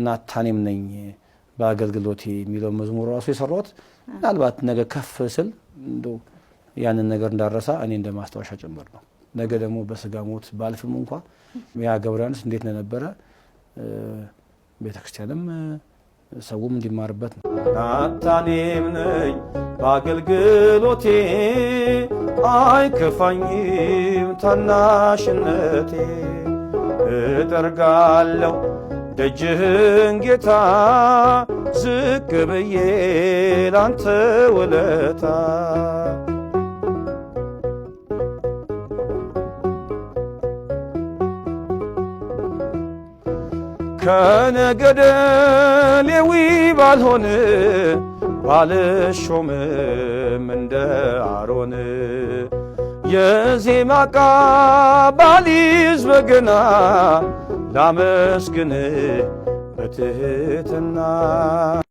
ናታኔም ነኝ በአገልግሎቴ የሚለው መዝሙር ራሱ የሰራሁት ምናልባት ነገ ከፍ ስል እንደው ያንን ነገር እንዳረሳ እኔ እንደ ማስታወሻ ጭምር ነው። ነገ ደግሞ በስጋ ሞት ባልፍም እንኳ ያ ገብረ ዮሐንስ እንዴት እንደነበረ ቤተክርስቲያንም ሰውም እንዲማርበት ነው። ናታኔም ነኝ በአገልግሎቴ አይከፋኝም ታናሽነቴ፣ እጠርጋለሁ ደጅህን ጌታ ዝቅ ብዬ ላንተ ውለታ። ከነገደ ሌዊ ባልሆን ባልሾምም እንደ አሮን፣ የዜማ ዕቃ ባልይዝ በገና ላመስግን በትህትና።